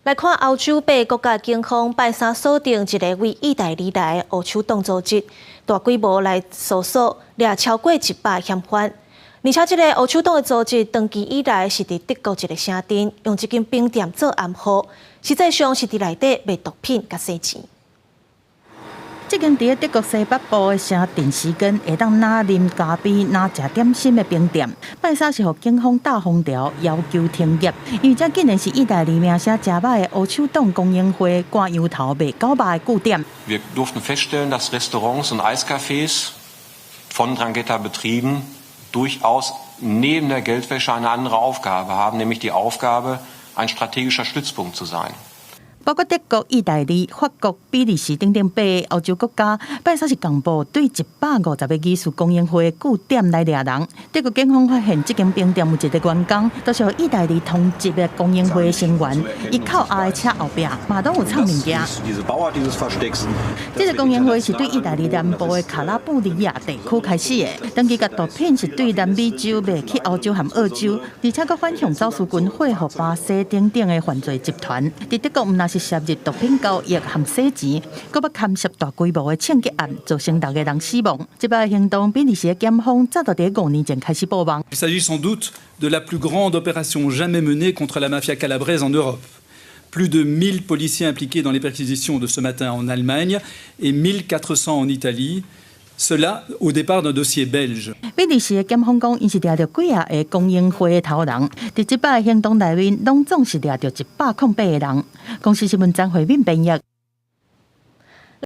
來看歐洲八个國家警方拜三鎖定一个對意大利來的黑手黨組織，大規模來搜索，掠超過100嫌犯。而且這个黑手黨的組織長期以來是佇德國一个城鎮，用這間冰店做暗號，實際上是佇內底賣毒品佮洗錢。這間佇咧德國西北部的城鎮時間會當若啉咖啡、若食點心的冰店，拜三是予警方打封條，要求停業。因為這竟然是意大利名聲誠歹的黑手黨公英會割羊頭賣狗肉的據點。 Wir durften feststellen, dass Restaurants und Eiscafés von 'Ndrangheta betrieben durchaus neben der Geldwäsche eine andere Aufgabe haben, nämlich die Aufgabe, ein strategischer Stützpunkt zu sein. 包括德國、意大利、法國、比利時等等八个歐洲國家，拜三是共報對150個疑似公英會的據點來掠人。德國警方發現，這間冰店有一个員工，都是予意大利通緝的公英會的成員，伊靠後的車後壁嘛攏有藏物件。這个公英會是對意大利南部的卡拉布里亞地區開始的，長期共毒品是對南美洲賣去歐洲和澳洲，而且閣反向走私軍火予巴西等等的犯罪集團。佇德國毋但是涉入毒品交易和洗錢，閣捌牽涉大規模的槍擊案，造成六个人死亡。這擺行動，比利時的檢方早就佇5年前開始布網。 Il s'agit sans doute de la plus grande opération jamais menée contre la mafia calabraise en Europe. Plus de 1000 policiers impliqués dans les perquisitions de ce matin en Allemagne et 1400 en Italie. Cela au départ d'un dossier belge. 比利時的檢方講，𪜶是掠著幾仔个公英會的頭人，佇這擺行動內面，攏總是掠著108個人。公視新聞張惠敏編譯。